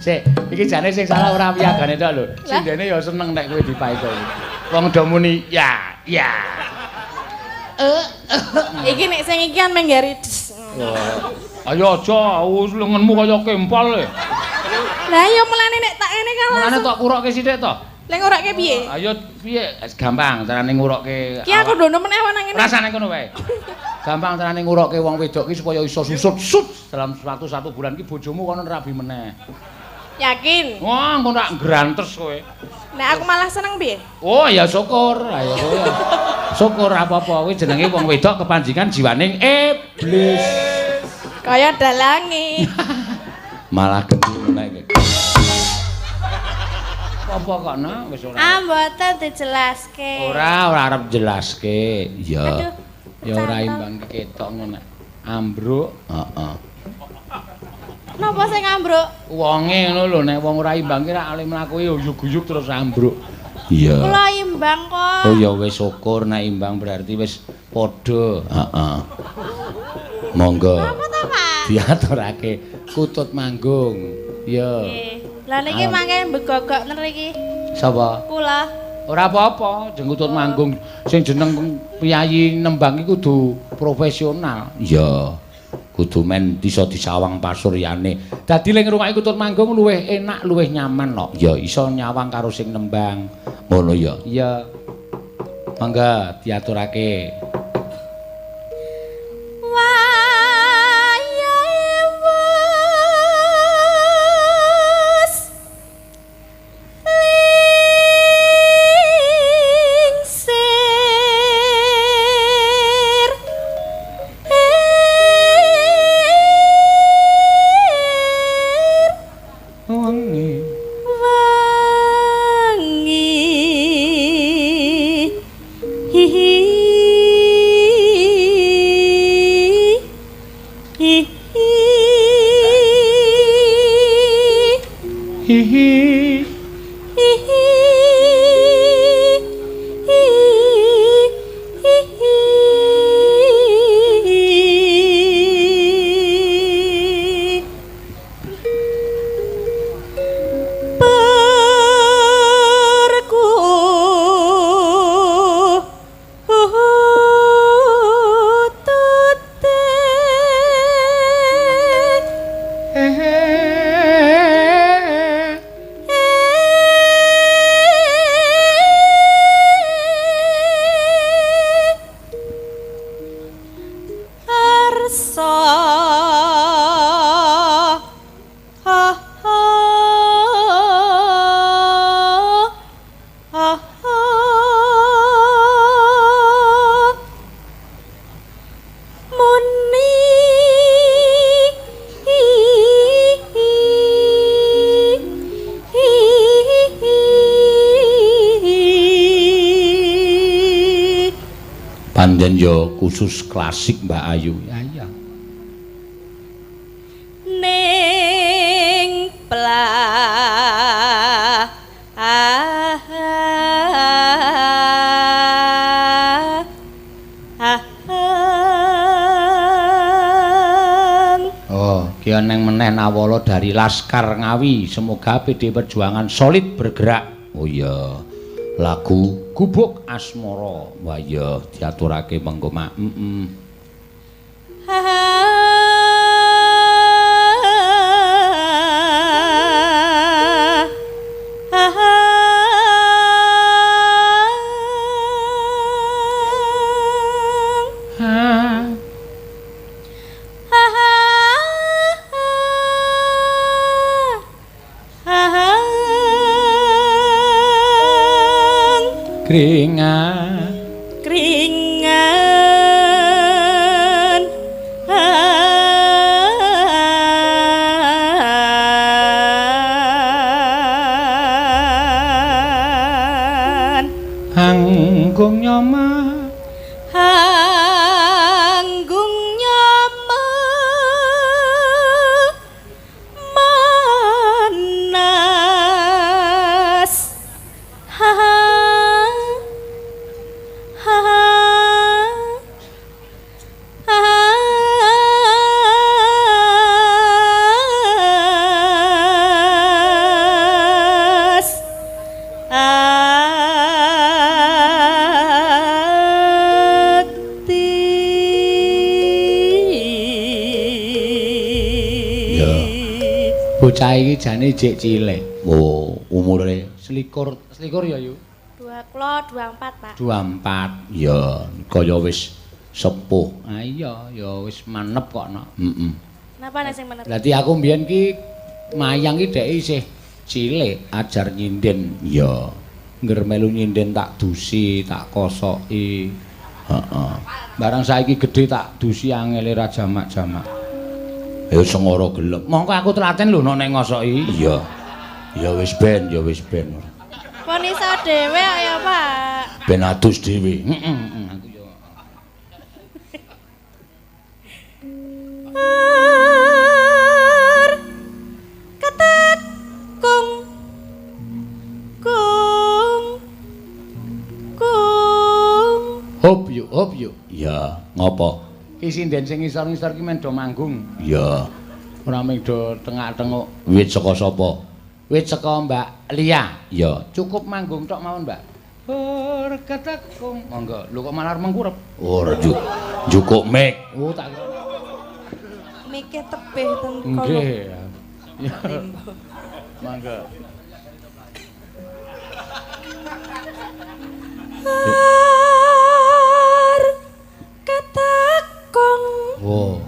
Sik, iki jane sing salah ora piyagane tok lho. Sindene ya seneng nek kowe dipaito. Wong do muni ya, ya. Iki nek sing iki kan menggari. Ayo aja, lengenmu kaya kempal e. Lah ya mulane nek tak ngene kan. Mulane tok kurokke sithik to. Lek ngurokke piye? Ayo piye? Gampang carane ngurokke. Ki aku ndono meneh nang ngene. Rasane ngono wae. Gampang carane ngurokke wong wedok ki supaya iso susut sut dalam waktu 1 bulan ki bojomu kono rabi meneh. Yakin? Wah, engko tak grantes kowe. Nek aku malah seneng piye? Oh ya syukur. Ayo kowe. Syukur apa-apa kuwi jenenge wong wedok kepanjingan jiwaning iblis. Kaya dalange. Malah genti meneh iki. Apa kok nak wis ora. Ah mboten dijelaske. Ora, ora arep jelaske. Iya. Ya ora imbang ketok ngono. Ambruk, heeh. Napa sing ambruk? Wonge ngono lho, nek wong ora imbang ki rak ale mlaku uyug-uyug terus ambruk. Iya. Kula imbang kok. Oh ya wis syukur nek imbang berarti wis padha. Heeh. Monggo. Napa ta, Pak? Diaturake kutut manggung. Iya. Nggih. Lah niki mangke mbegogok ner iki. Sapa? Kula. Ora apa-apa, jeneng kutut manggung sing jeneng piyayi nembang iki kudu profesional. Iya. Kudu men iso disawang pasuryane. Dadi lek ngrungokke kutut manggung luwih enak, luwih nyaman kok. Ya iso nyawang karo sing nembang. Ngono ya. Iya. Mangga diaturake. Panjen yo khusus klasik Mbak Ayu. Ya iya. Ning Oh, ki neng meneh nawala dari Laskar Ngawi. Semoga PD Perjuangan solid bergerak. Oh iya. Lagu Gubuk Asmara. Wah iya diaturake mengko mak. Heeh. Kringan kringan hanggung nyoma hanggung nyoma manas. Ya. Bocah iki jane jek cilik. Oh, umure selikur, selikur ya, Yu? 24, Pak. 24. Ya, kaya wis sepuh. Ah iya, ya wis manep kok, Nok. Heeh. Napa nek sing manep? Dadi aku mbiyen ki mayang ki dhek isih cilik ajar nyinden. Ya. Ngger melu nyinden tak dusi, tak kosoki. Heeh. Barang saiki gedhe tak dusi angele ra jamak-jamak. Ya sengara gelem. Mongko aku telaten lho nek ngosoki. Iya. Ya wis ben, ya wis ben. Pon iso dhewe ya, Pak. Ben adus dhewe. Heeh, aku yo. Ketekung. Kung. Kung. Hop yuk, hop yuk. Ya, ngopo? Ki sinden sing ngisor-ngisor ki men do manggung. Ya. Ora mung do tengak-tenguk. Wit saka sapa? Wit saka Mbak Lia. Ya, cukup manggung tok mawon, Mbak. Hur ketekung. Monggo. Lho kok malah mengkurep? Ora njukuk mic. Oh, tak kira. Mike tebih ten kono. Nggih. Ya. Monggo. Ketekung. Oh.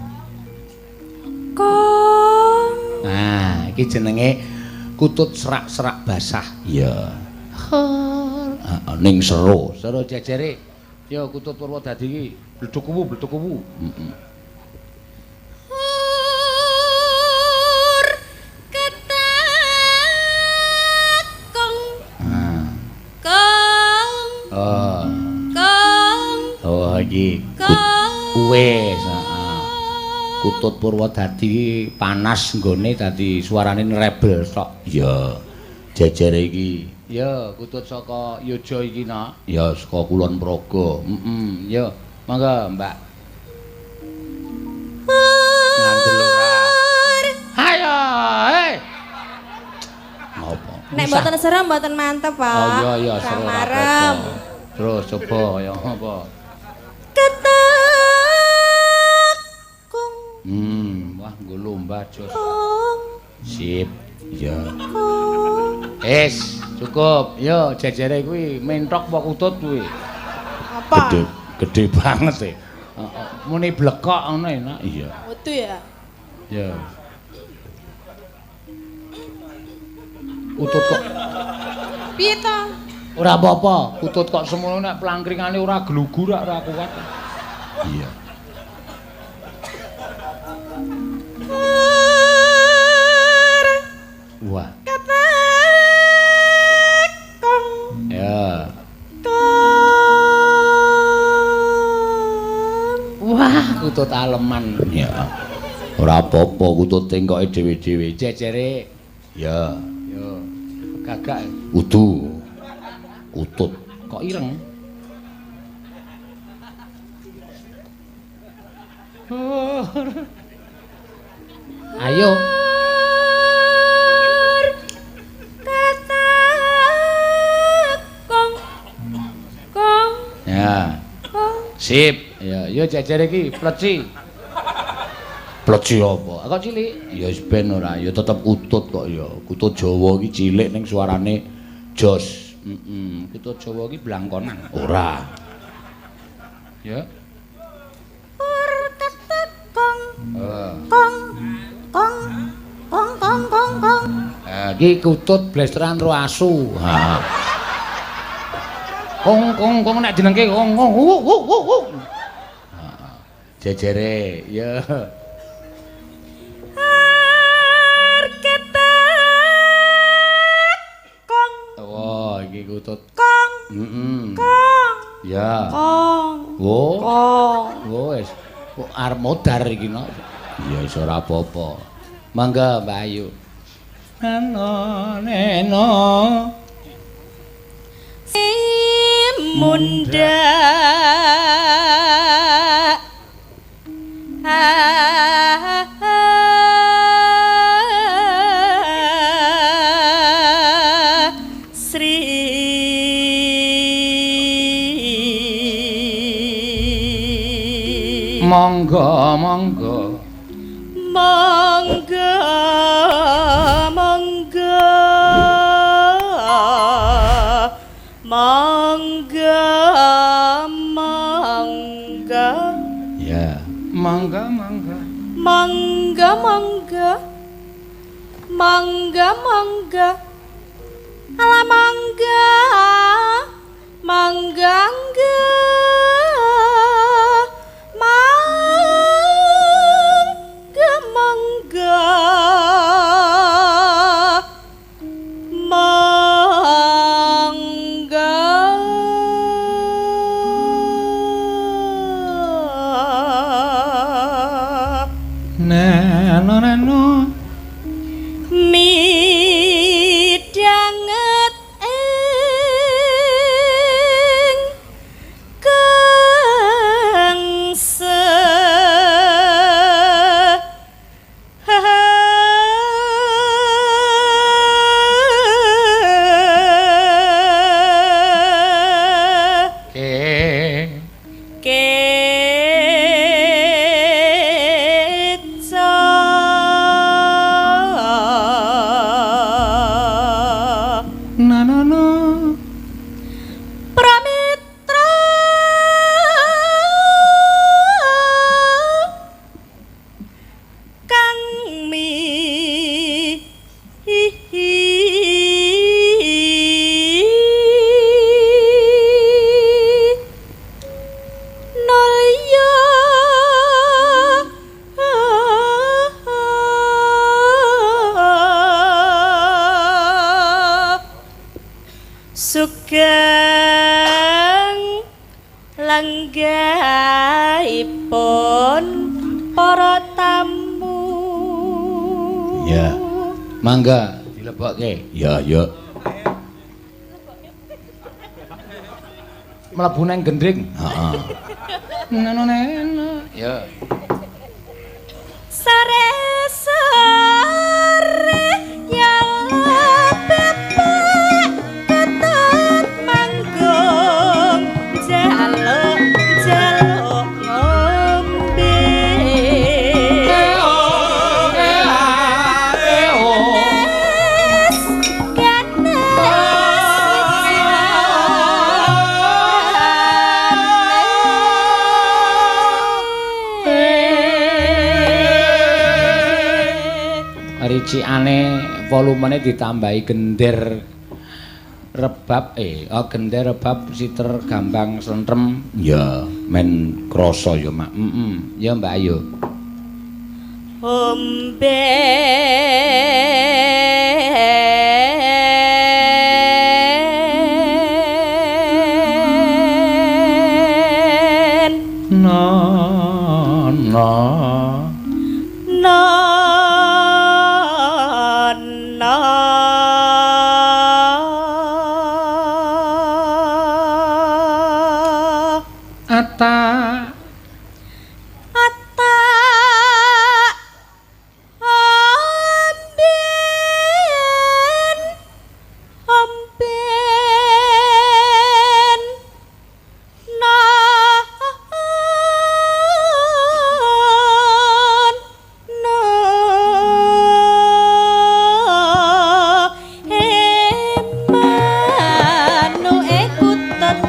Kong. Nah, iki jenenge kutut serak-serak basah. Iya. Heeh, ning seru. Seru jejere. Yo kutut Purwodadi iki bleduk kuwu, bleduk kuwu. Heeh. Hur ketekung. Ah. Kong. Oh. Kong. Oh, iki. Kong. Wis, heeh. Kutut Purwodadi iki panas nggone dadi suarane nrebel tok. Iya. Jejere iki. Ya, kutut saka Yojo iki, Nak. Ya, saka Kulon Progo. Heeh, ya. Monggo, Mbak. Ngandel ora. Hayo, hei. Ngopo? Nek mboten serem mboten mantep, Pak. Oh iya iya, seru ora Marem. Terus coba ya apa? Ketekung. Wah nggo lomba jos. Kong. Sip. Ya. Kong. Es, cukup. Yo jejere kuwi mentok apa kutut kuwi? Apa? Gede, gede banget e. Heeh. Muni blekok ngono enak. Iya. Metu ya. Ya. Kutut kok piye to? Ora apa-apa, kutut kok semono nek plangkringane ora glugu ora kuat. Iya. Wah. Ketekung. Ya. Kong. Wah, kutut aleman. Ya. Ora apa-apa, kutut tengkoke dhewe-dhewe. Jejere. Ya. Yo. Gagak. Udu. Kutut kok ireng. Ayo. Ketekung. Kong. Ya. Kong. Sip. Ya, yo jejere iki pleci. Pleci apa? Kok cilik? Ya wis ben ora, ya tetep kutut kok ya. Kutut Jawa iki cilik ning suarane jos. Heeh, kutut Jawa iki blangkonan. Ora. Ya. Hur ketekung. Heeh. Kong. Kong. Kong kong kong kong. Ha, iki kutut blesteran ro asu. Ha. Kong kong kong nek dinengke kong kong. Wu wu wu wu. Ha. Jejere, ya. Har ketekung. Oh, iki kutut. Kong. Heeh. Kong. Ya. Kong. Wo. Kong. Wo wis. Kok arep modar iki no. Ya wis ora apa-apa. Mangga Mbak Ayu. Neno neno. Munda. Sri. Monggo monggo. Monggo. monggo. Monggo monggo. Ala monggo. Monggo monggo. Monggo monggo. Monggo. Nano nano midhanget ing kengse ke keca nano no pramitra kang mi nolya sugeng lenggahipun para tamu. Ya. Mangga dilebokke. Ya, ya. Mlebu nang gendring. Heeh. Nano neno. Ya. Sore sore nyala bebek ketut manggung jaluk jaluk ngombe. Ganes ganes Ricikane volumene ditambahi gender rebab gender rebab siter gambang sentrem. Ya, men krasa ya, Mak. Heeh. Ya, Mbak Ayu. Ombe No no no no ata ata omben omben non no emanu ekutet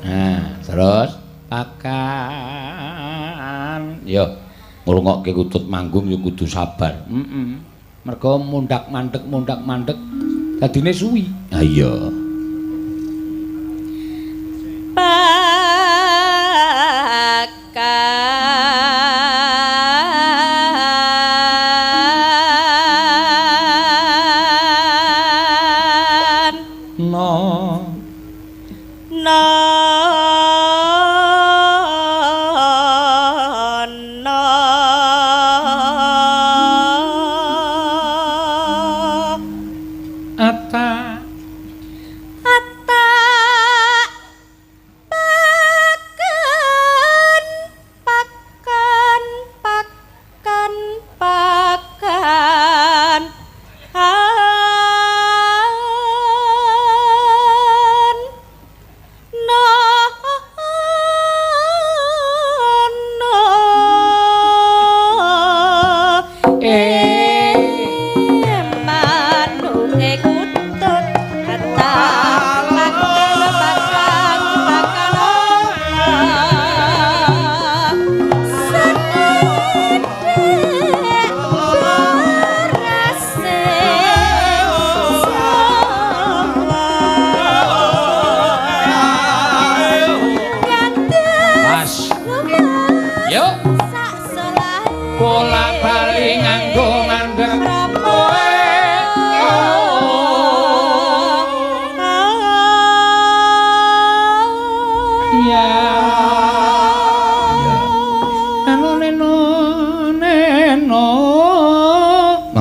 Nah, terus pakan. Yo, ngrungokke kutut manggung yo kudu sabar. Heeh. Mergo mundak-mandek dadine suwi. Ha iya. Pakan No. no no Ata ata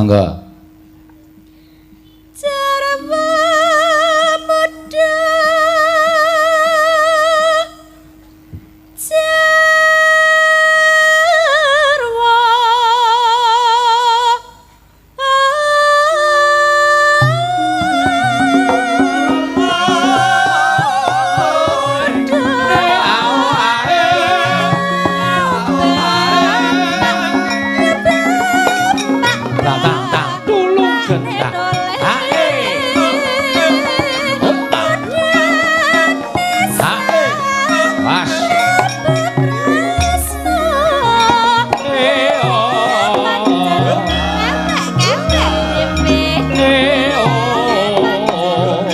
Monggo. Jarwa muda jarwa Tang tang tang tulung gendang. Hae. Opa. Hae. Was. Eh oh. Eh oh.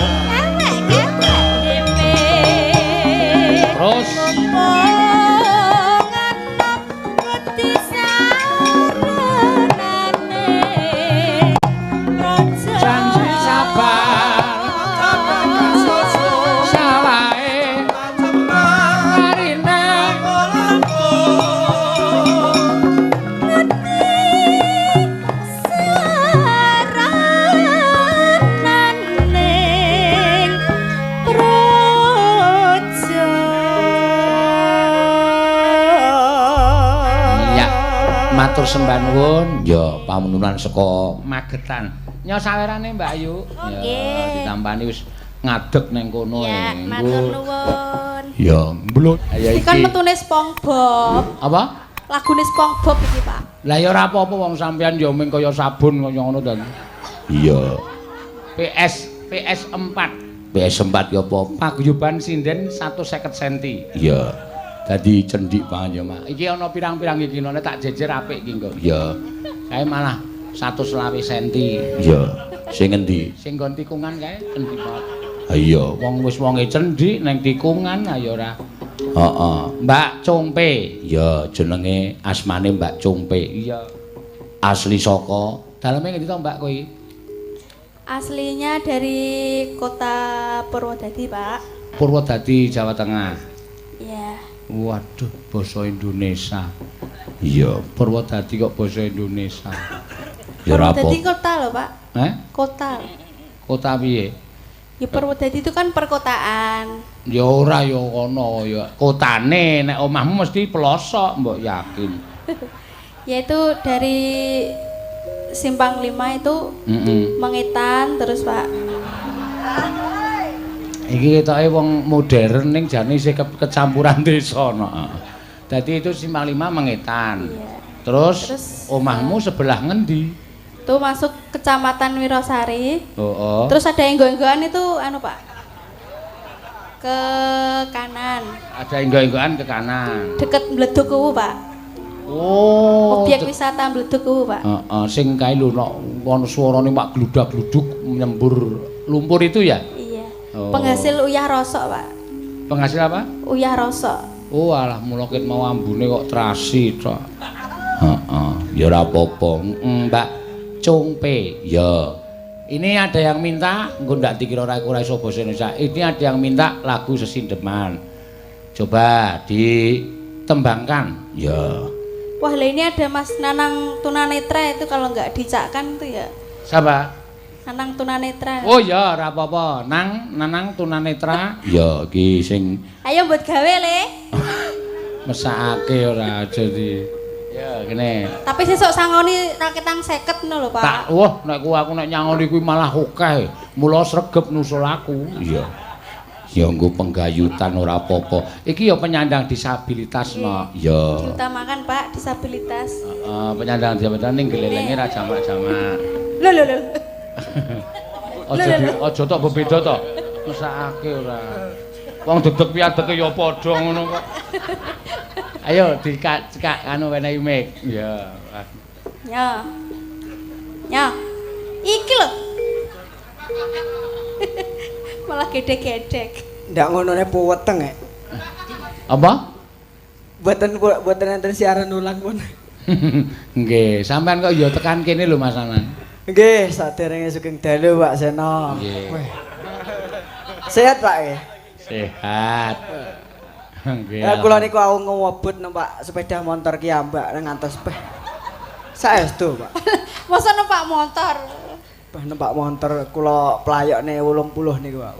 Terus janji sabar salahe marine Ya, matur sembah nuwun. Ya, pamununan saka Magetan. Nyo sawerane Mbak Ayu. Ya, Nggih. ditampani wis ngadeg ning kono Ya, e. matur nuwun. Ya, mblut. Ya Iki kan iki. metune SpongeBob. Apa? Lagune SpongeBob iki, Pak. Lah ya ora apa-apa wong sampean ya mung kaya sabun kaya ngono ta. Iya. PS PS4. PS4 ya apa? Paguyuban sinden 150 cm. Iya. Dadi cendik banget ya, Mak. Iki ana pirang-pirang iki none tak jejer apik iki engko. Iya. Kae malah 120 cm. Iya. Sing endi? Sing nggon tikungan kae cendik banget. Ha iya, wong wis wonge cendik ning tikungan ayo ora. Heeh. Mbak Cungpe. Iya, jenenge asmane Mbak Cungpe. Iya. Asli saka daleme ngendi to Mbak kowe? Aslinya dari kota Purwodadi, Pak. Purwodadi, Jawa Tengah. Iya. Waduh, basa Indonesia. Iya, Purwodadi kok basa Indonesia. Ya ora Purwodadi apa. kota loh, Pak. Heh? Kota. Kota piye? Ya Purwodadi itu kan perkotaan. Ya ora ya kono ya. Kotane nek omahmu mesti pelosok, mbok yakin. Yaitu dari Simpang 5 itu Heeh. Mengetan terus, Pak. Iki ketoke wong modern ning jane isih kecampuran desa no. Dadi itu Simpang 5 Mengetan. Iya. Terus, Terus, omahmu sebelah ngendi? Itu masuk Kecamatan Wirosari. Heeh. Terus ada enggo-enggoan itu anu, Pak. Ke kanan. Ada enggo-enggoan ke kanan. Deket Bledug kuwu, Pak. Oh. Objek wisata Bledug kuwu, Pak. Heeh, sing kae lho nek ana suarane mak gludak-gluduk nyembur lumpur itu ya? Iya. Oh. Penghasil uyah rosok, Pak. Penghasil apa? Uyah rosok. Oh alah mula ket mau ambune kok terasi tok. Heeh, ya ora apa-apa. Mbak Cungpe. Ya. Ini ada yang minta, engko ndak dikira ora iso basa Indonesia. Ini ada yang minta lagu sesindeman. Coba ditembangkan. Ya. Wah, lah ini ada Mas Nanang tunanetra itu kalau nggak dicakkan itu ya. Siapa? Nanang tunanetra. Oh ya, ora apa-apa. Nang Nanang tunanetra. Ya, iki sing Ayo buat gawe le. mesakake ora aja di. Ya, kene. Tapi sesuk sangoni raketang 50 ngono lho, Pak. Tak wah nek ku aku nek nyangoni kuwi malah akeh. Mula sregep nusul aku. Iya. Ya nggo penggayutan ora apa-apa. Iki ya penyandang disabilitas no. Iya. Diutamakan, Pak, disabilitas. Heeh, penyandang disabilitas ning gelelenge ra jamak-jamak. Lho lho lho. Aja aja tok bebeda to. Mesakake ora. Wong dedeg piadege ya padha ngono kok. Ayo dikak anu wenehi mic. Ya. Ya. Ya. Iki lho. Malah gedek-gedek. Ndak ngonone puweteng e. Apa? Mboten mboten enten siaran ulang pun. Nggih, sampean kok ya tekan kene lho Mas Anang. Nggih, saderenge sugeng dalu Pak Seno. Nggih. Sehat Pak nggih? Sehat. Nggih. Lah kula niku au ngewebut numpak sepeda motor ki ambak ngantos peh. Saestu, Pak. Masa numpak motor? Bah numpak motor kula playokne 80 niku, Pak.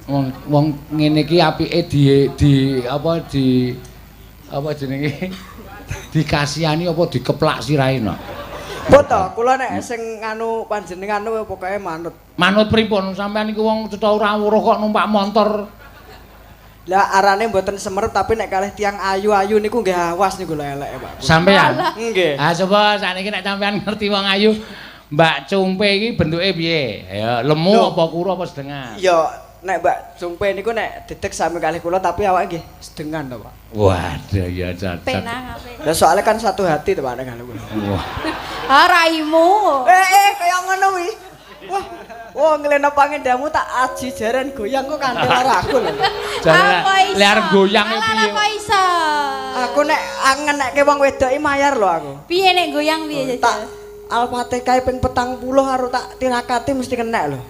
Wong wong ngene iki apike di apa di apa jenenge? Dikasihani apa dikeplak sirahe no? Boto, kula nek sing nganu panjenengan pokoke manut. Manut pripun? Sampeyan iku wong cetha ora weruh kok numpak motor. Lah arane mboten semerep tapi nek kalih tiyang ayu-ayu niku nggih awas niku lho eleke, Pak. Sampeyan? Nggih. Ah coba sakniki nek sampeyan ngerti wong ayu, Mbak Cumpe iki bentuke piye? Ya lemu Loh. apa kuru apa sedengan? Ya nek Mbak Cumpe niku nek dedeg sami kalih kula tapi awake nggih sedengan to, Pak. Waduh ya cacat. Penang ape. Lah soalnya kan satu hati to Pak nek kalih kula. Wah. Ah raimu. Eh kaya ngono kuwi. Wah, wah ngeleno pangendamu tak aji jaran goyang kok kanthi karo aku lho. Jare Apa iso? le arep goyang e Alah, piye? apa iso? Aku nek ngenekke wong wedok iki mayar lho aku. Piye nek goyang piye Tak jajal? Al-Fatihah ping 40 karo tak tirakati mesti kenek lho.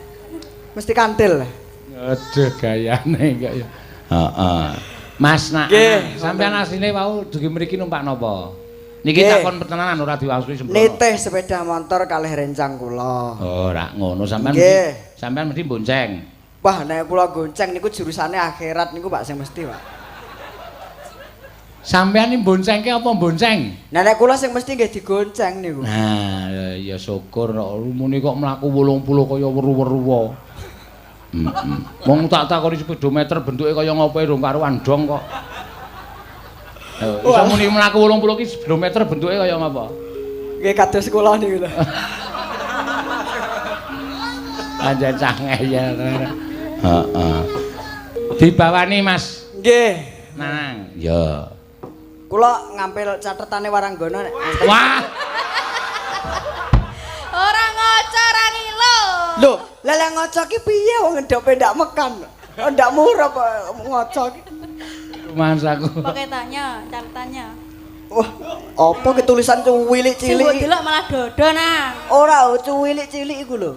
Mesti kantil. Aduh gayane kok ya. Heeh. Mas nak, Nggih, sampean asline wau dugi mriki numpak napa? Niki Nggih. takon pertenanan ora diwasui sembrono. Nitih sepeda motor kalih rencang kula. Oh, ora ngono sampean Nggih. mesti sampean mesti bonceng. Wah, nek kula gonceng niku jurusane akhirat niku Pak sing mesti, Pak. Sampean iki boncengke apa bonceng? Nah nek kula sing mesti nggih digonceng niku. Nah, ya syukur kok muni kok mlaku 80 kaya weru-weru. Heeh. Wong tak takoni speedometer bentuke kaya ngopo rong karuan dong kok. Iso muni mlaku 80 ki speedometer bentuke kaya ngapa? Nggih kados kula niku lho. Anjen cah ngeyel. Heeh. Dibawani Mas Nggih. Nanang. Ya. Kula ngampil catetane Waranggana nek. Wah, Ora ngoco ora ngilo. Lho, lah lek ngoco ki piye wong ndope ndak mekan. Ndak murah kok ngoco ki. Mas aku. Pokoke tanya, catatannya. Wah, apa ki tulisan Sing mbok cuwilik-cilik? delok malah dodo nang. Ora, cuwilik-cilik iku lho.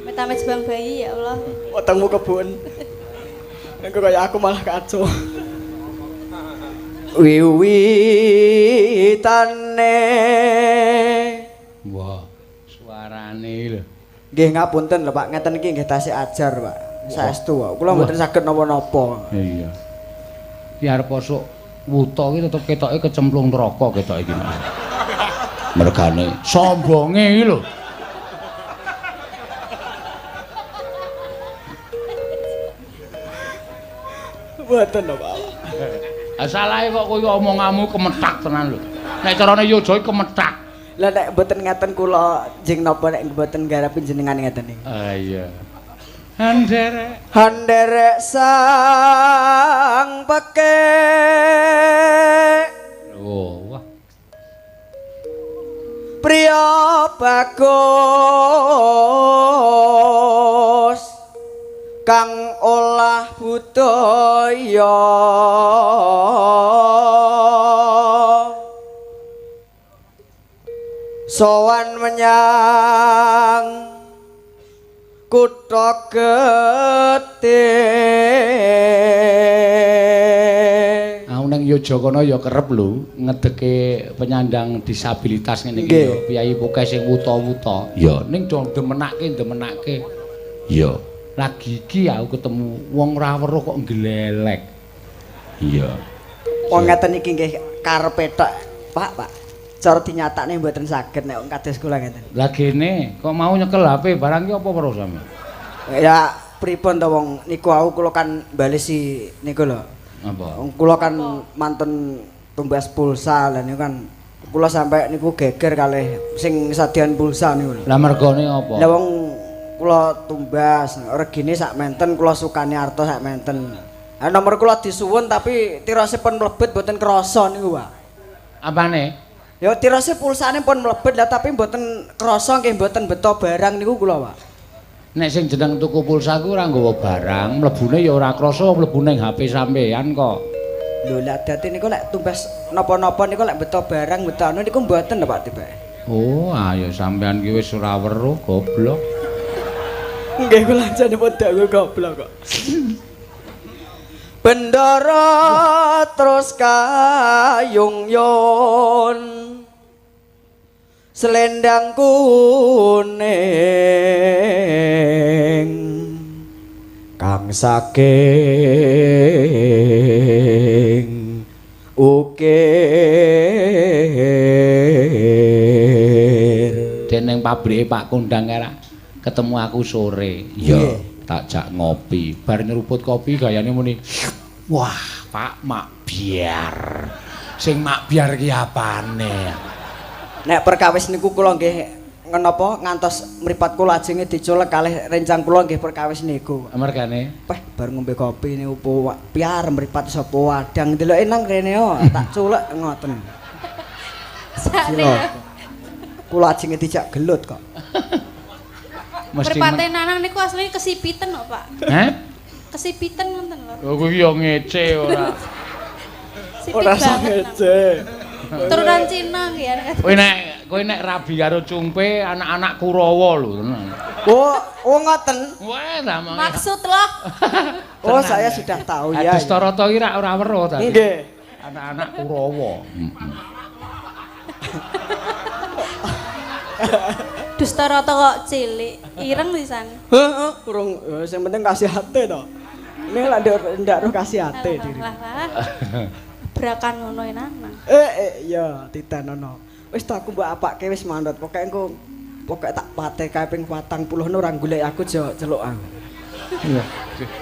Metamet bang bayi ya Allah. Wetengmu kebun. Engko kaya aku malah kacau. Wiwitane. Wah, suarane lho. Nggih ngapunten lho Pak, ngeten iki nggih tasih ajar Pak. Saestu kok. Kula mboten saged napa-napa. Iya. Ki arep osok wuta ki tetep ketoke kecemplung neraka ketoke iki Mas. Mergane sombonge iki lho. Mboten lho Pak. Ah salahe kok kowe omonganmu kemethak tenan lho. Nek carane yojo iki kemethak. Lah nek mboten ngeten kula jeng napa nek mboten garapi jenengan ngeten iki. Ah iya. Anderek Handerek sang pekek Oh, wah. priya bagus kang olah budaya sowan menyang kutha gedhe. Aku nang Yogyakarta ya kerep lho ngedeke penyandang disabilitas ngene iki ya, piyayi pokoke sing wuta-wuta. Ya, ning do demenake, demenake. Ya, lagi iki aku ketemu wong ora weruh kok glelek. Iya. Wong ngeten iki nggih karepe tok, Pak, Pak. Cara dinyatakne mboten saged nek wong kados kula ngeten. Lah gene kok mau nyekel HP barang ki apa weruh sampe? Ya pripun to wong niku aku kula kan balesi niku lho. Apa? Wong kula kan mantun tumbas pulsa lah niku kan kula sampe niku geger kalih sing sadian pulsa niku lho. Lah mergone apa? Lah wong kula tumbas regine sak menten kula sukani arta sak menten. Lah nomor kula disuwun tapi tirose pun mlebet mboten krasa niku, Pak. Apane? Ya tirose pulsane pun mlebet lah tapi mboten krasa nggih mboten beto barang niku kula, Pak. Nek sing jeneng tuku pulsa ku ora nggawa barang, mlebune ya ora krasa mlebu ning HP sampean kok. Lho lah dadi niku lek tumbas napa-napa niku lek beto barang beto anu niku mboten lho Pak tibake. Oh, ayo sampean ki wis ora weruh goblok. Nggih kula jane padha goblok kok. Bendara terus kayung yon selendang kuning kang saking ukir. Deneng pabrike Pak Kondang ora ketemu aku sore. Iya, tak jak ngopi. Bar nyeruput kopi gayane muni, wah, Pak mak biar. Sing mak biar ki apane? Nek perkawis niku kula nggih ngenapa ngantos mripat kula ajenge diculek kalih rencang kula nggih perkawis niku. Mergane? Peh bar ngombe kopi niku piar mripat sapa wadang ndeloke nang rene yo tak culek ngoten. Sakne. Kula ajenge dijak gelut kok. Mripate Nanang niku asline kesipiten kok, Pak. Heh? Kesipiten ngoten lho. Oh kuwi yo ngece ora. Sipit banget. Ngece. Turunan Cina nggih ya. Kowe nek rabi karo Cungpe anak-anak Kurawa lho tenan. Oh, oh ngoten. Wah, ta mong. Maksud loh. Oh, saya sudah tahu ya. Adustarata iki rak ora weruh tadi. Nggih. Anak-anak Kurawa. Heeh. Dustarata kok cilik, ireng pisan. Heeh, urung sing penting kasih hati to. Ini lak ndak roh kasih hati diri. Brakan ngono enak. Iya, titenono. Wis to aku mbok apake wis manut. Pokoke engko pokoke tak pate kae ping 40 ora golek aku celuk aku. Iya.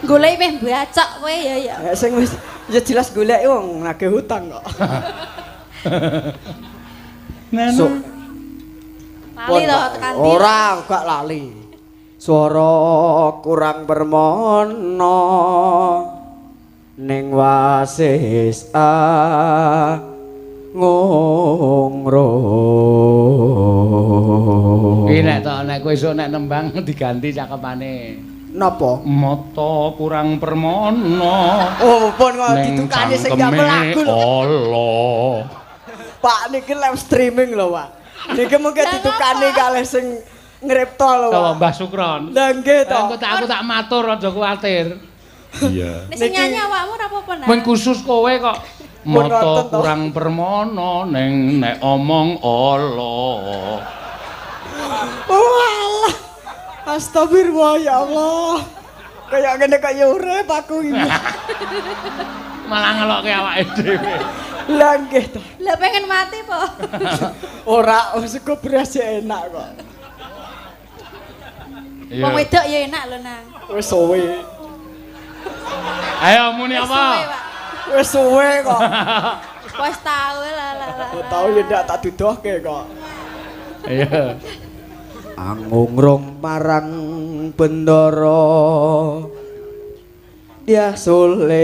Golek meh mbacok kowe ya ya. Sing wis ya jelas golek wong nagih hutang kok. Nana. Lali to tekan ndi? Ora, gak lali. Swara kurang permono ning wasis ngungro. Iki nek to nek kowe esuk nek nembang diganti cakepane. Napa? Mata kurang permono. Oh, pun kok ditukani sing gawe lagu lho. Allah. Pak niki live streaming lho, Pak. Niki mungkin ditukani kalih sing ngripta lho. Pak Mbah Sukron. Lah nggih to. Engko tak aku tak matur aja kuwatir. Iya. Nek sing nyanyi awakmu ora apa-apa nah. Men khusus kowe kok. Mata kurang permono ning nek omong Allah. Walah. Astagfirullah ya Allah. Kayak ngene kok ya urip aku iki. Malah ngelokke awake dhewe. Lah nggih to. Lah pengen mati po. Ora, sego beras enak kok. Wong wedok ya enak lho nang. Wis suwe. Ayo muni apa? Wis suwe kok. Wis tau lah lah. Tau ya ndak tak dudohke kok. Iya. Angungrung marang bendara dia sulistya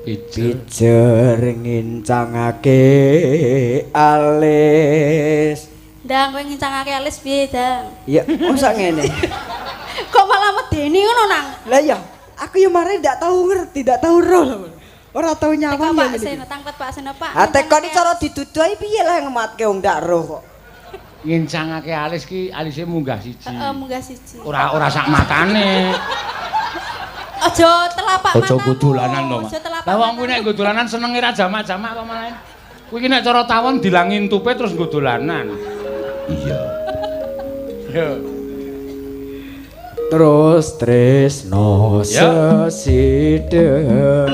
pijer ngincangake alis. Ndang kowe ngincangake alis piye, Dang? Ya, mosok ngene. Kok malah medeni ngono, Nang? Lah iya, aku ya mare ndak tau ngerti, ndak tau roh lho. Ora tau nyawang ya ngene. Tangklet Pak Seno, Pak. Ha tekon iki cara diduduhi piye lah ngematke wong ndak roh kok. Ngincangake alis ki alise munggah siji. Heeh, munggah siji. Ora sak matane. Aja telapak matamu. Aja nggo dolanan to, Mas. Lah wong kuwi nek nggo dolanan senenge ra jamak-jamak apa malah. Kuwi ki nek cara tawon dilangi entupe terus nggo dolanan. Iya. Yo. Terus tresno sesideman.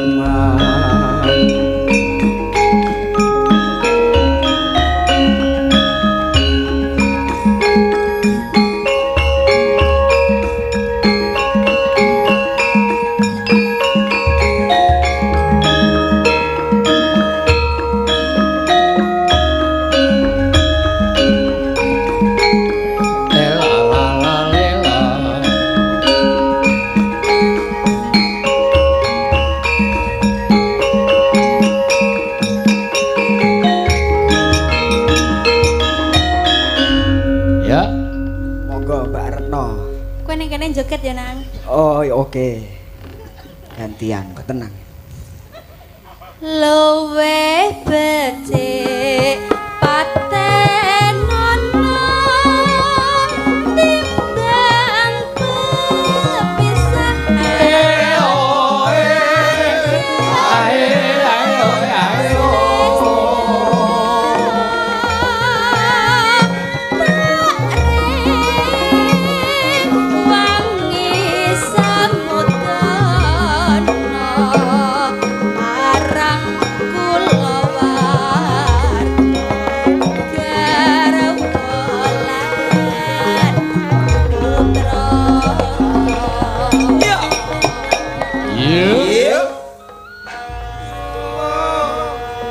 Joget ya Nang. Oh oke. Gantian kok tenang. Luwih becik patenono timbang pepisahan.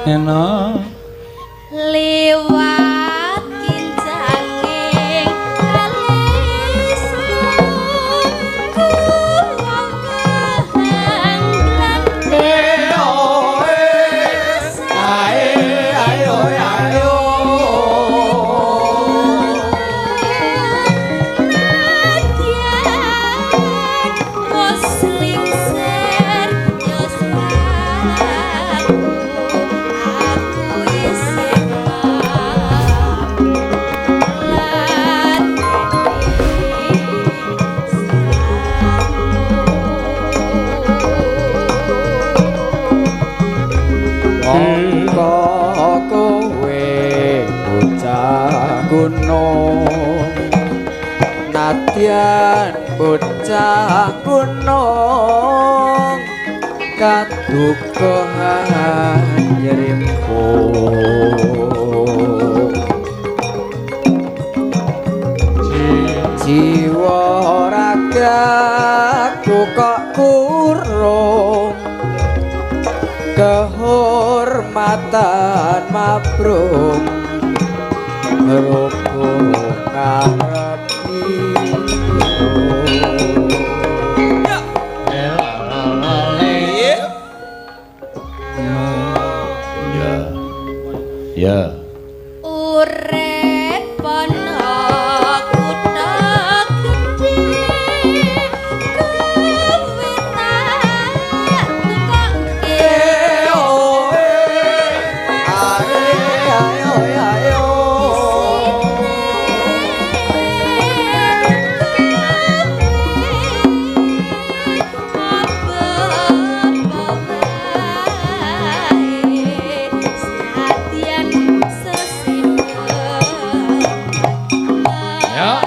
Eno liwat kincanging alismu Gunung nadyan bocah gunung kaduka nyerimpung jiwa ragaku kok kurung kehormatan mabrung ruku ngarepi. Ya. Ya. Urip ana kutha gedhe kowe tak tukoke. Ayo. Ya.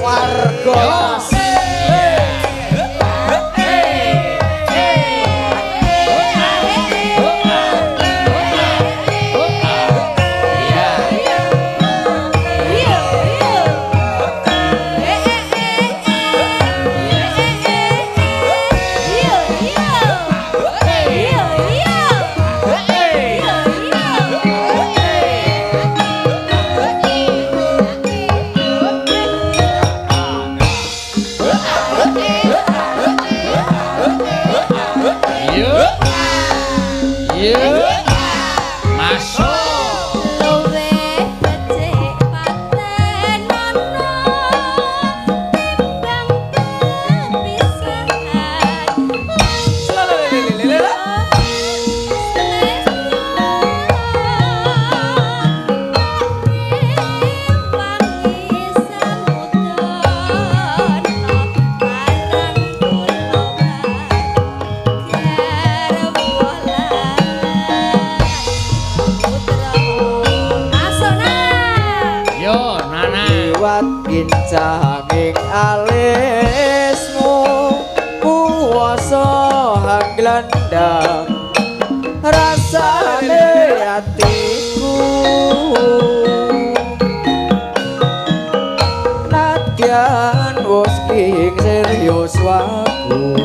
Warga Yo. Masuk. Luwe becik paten ana timbang kepisahan. Yo, Nana. Liwat kincanging alismu kuwasa hanglandang rasane atiku nadyan wis king serius waku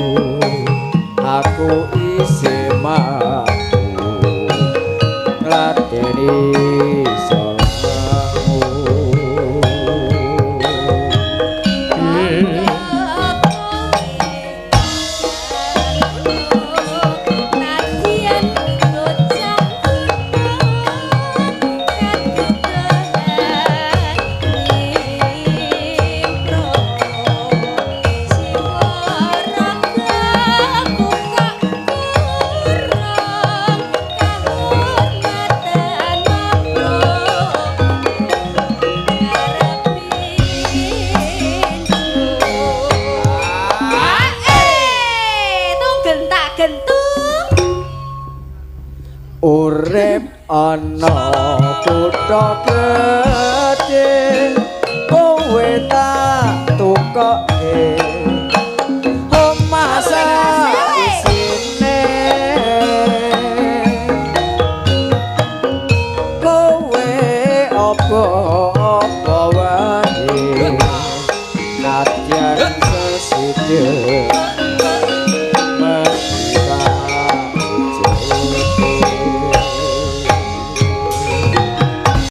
aku isih mampu ngladeni salahmu. Gentak gentung Urip ana kutha gedhe kowe tak tukoke omah sak isine kowe apa-apa wae nadyan sesidhe.